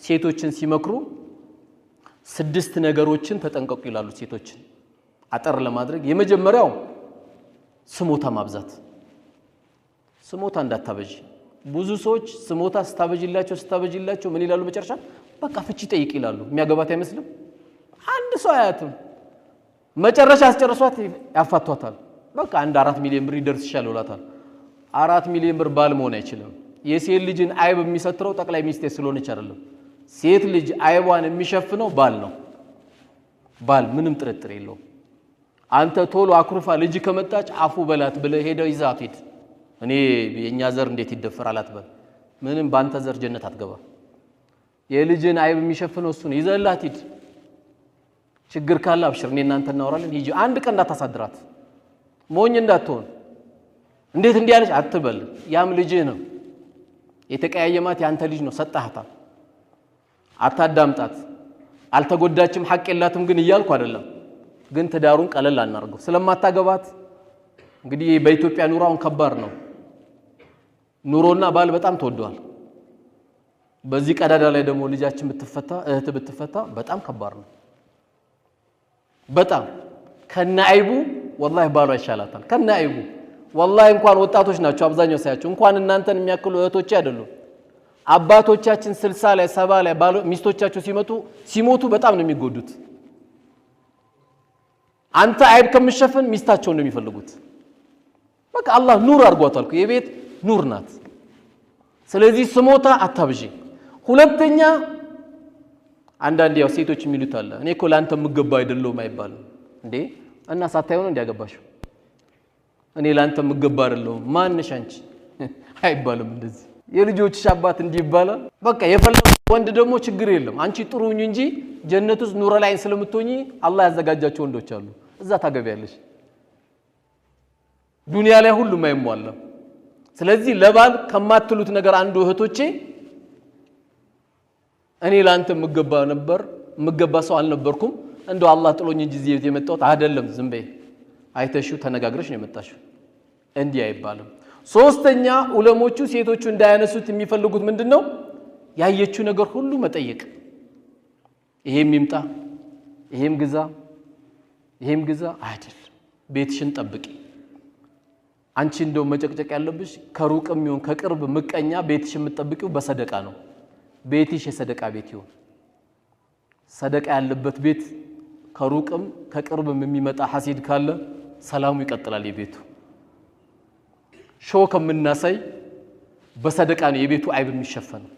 ሴቶችን ሲመክሩ 6 ነገሮችን ተጠንቀቁ ይላሉ። ሴቶችን አጠር ለማድረግ የመጀመሪያው ስሞታ ማብዛት። ስሞታ እንዳታበዢ። ብዙ ሰዎች ስሞታ ስታበጂላቸው ምን ይላሉ መጨረሻ? በቃ ፍቺ ጠይቅ ይላሉ። የሚያገባት አይመስልም። አንድ ሰው አያትም። መጨረሻ አስጨርሷት ያፋቷታል። በቃ አንድ 4 ሚሊዮን ብር ይደርስሻል ይላታል። 4 ሚሊዮን ብር ባል መሆን አይችልም። የሴት ልጅን አይብ የሚሰትረው ጠቅላይ ሚኒስቴር ስለሆነች አይደለም። ሴት ልጅ አይቧን የሚሸፍነው ባል ነው። ባል ምንም ጥርጥር የለውም። አንተ ቶሎ አኩርፋ ልጅ ከመጣች አፉ በላት ብለህ ሄደው ይዛት ሂድ። እኔ የኛ ዘር እንዴት ይደፈራል አትበል። ምንም ባንተ ዘር ጀነት አትገባ። የልጅን አይብ የሚሸፍነው እሱ ነው። ይዘላት ሂድ። ችግር ካለ አብሽር፣ እኔ እናንተ እናወራለን። ሂጂ። አንድ ቀን እንዳታሳድራት፣ ሞኝ እንዳትሆን። እንዴት እንዲህ አለች አትበል። ያም ልጅህ ነው። የተቀያየማት ያንተ ልጅ ነው። ሰጣህታ። አታዳምጣት። አልተጎዳችም ሐቅ የላትም ግን እያልኩ አይደለም። ግን ትዳሩን ቀለል አናርገው። ስለማታገባት እንግዲህ በኢትዮጵያ ኑሮ አሁን ከባድ ነው። ኑሮና ባል በጣም ተወዷል። በዚህ ቀዳዳ ላይ ደግሞ ልጃችን ብትፈታ እህት ብትፈታ በጣም ከባድ ነው። በጣም ከነአይቡ ወላሂ ባሏ ይሻላታል። ከነአይቡ ወላሂ እንኳን ወጣቶች ናቸው አብዛኛው ሳያቸው እንኳን እናንተን የሚያክሉ እህቶቼ አይደሉም። አባቶቻችን 60 ላይ 70 ላይ ሚስቶቻቸው ሲሞቱ በጣም ነው የሚጎዱት። አንተ አይብ ከምሸፍን ሚስታቸውን ነው የሚፈልጉት። በቃ አላህ ኑር አድርጓታል እኮ የቤት ኑር ናት። ስለዚህ ስሞታ አታብዢ። ሁለተኛ አንዳንድ ያው ሴቶች የሚሉት አለ፣ እኔ እኮ ላንተ የምገባ አይደለሁም አይባልም እንዴ። እና ሳታየው ነው እንዲያገባሽው? እኔ ላንተ የምገባ አይደለሁም ማንሽ አንቺ አይባልም እንደዚህ። የልጆችሽ አባት እንዲህ ይባላል። በቃ የፈለገው ወንድ ደግሞ ችግር የለም አንቺ ጥሩ ሁኚ እንጂ ጀነት ውስጥ ኑረ ላይን ስለምትሆኚ አላህ ያዘጋጃቸው ወንዶች አሉ፣ እዛ ታገቢያለሽ። ዱንያ ላይ ሁሉም አይሟላም። ስለዚህ ለባል ከማትሉት ነገር አንዱ እህቶቼ እኔ ላንተ የምገባ ነበር የምገባ ሰው አልነበርኩም፣ እንደው አላህ ጥሎኝ እንጂ እዚህ ቤት የመጣሁት አይደለም። ዝም በይ አይተሽው ተነጋግረሽ ነው የመጣሽው። እንዲህ አይባልም። ሶስተኛ ዑለሞቹ ሴቶቹ እንዳያነሱት የሚፈልጉት ምንድነው? ያየችው ነገር ሁሉ መጠየቅ። ይሄም ይምጣ፣ ይሄም ግዛ፣ ይሄም ግዛ አይደል። ቤትሽን ጠብቂ። አንቺ እንደው መጨቅጨቅ ያለብሽ ከሩቅም ይሁን ከቅርብ ምቀኛ ቤትሽ የምትጠብቂው በሰደቃ ነው። ቤትሽ የሰደቃ ቤት ይሁን። ሰደቃ ያለበት ቤት ከሩቅም ከቅርብም የሚመጣ ሐሲድ ካለ ሰላሙ ይቀጥላል። የቤቱ ሾ ከምናሳይ በሰደቃ ነው የቤቱ አይብ የሚሸፈነው።